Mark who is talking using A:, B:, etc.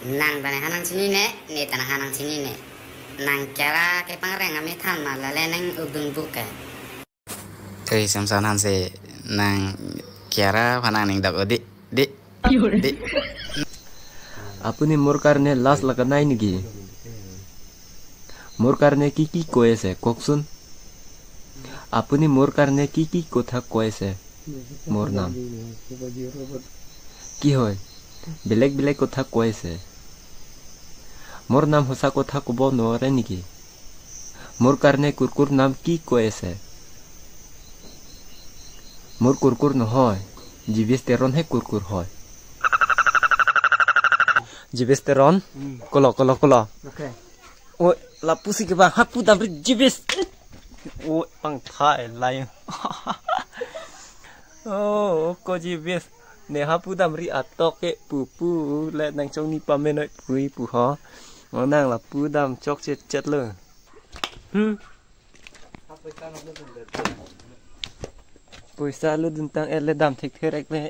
A: Nang bane hanang sini ne ni tanah hanang sini ne nang kera ke pangreng ami than ma la leneng udung buke
B: Ei samsan hanse nang kiara panang ning dak di di di।
C: আপুনি মোৰ কাৰণে লাজ লগা নাই নেকি? মোৰ কাৰণে কি কি কৈ আছে কওকচোন। আপুনি মোৰ কাৰণে কি কি কথা কৈ আছে? মোৰ নাম কি হয়? বেলেগ বেলেগ কথা কৈ আছে। মোৰ নাম সঁচা কথা ক'ব নোৱাৰে নেকি? মোৰ কাৰণে কুৰকুৰ নাম কি কৈ আছে? মোৰ কুৰকুৰ নহয়, জিভিছ তেৰণহে কুৰকুৰ হয়। জিভিছ তেৰণ কল কল কল ঐ লাপুচি কিবা হাপু দামৰি জিভিছ ঐ পাং থাই লাই ô cô জিভিছ ne hapu damri atoke pu pu le nang chong ni pa me noi pui pu ho nó nàng là pu dam chok chết chết lơ পইচা lu dun tang ele dam thek therek le।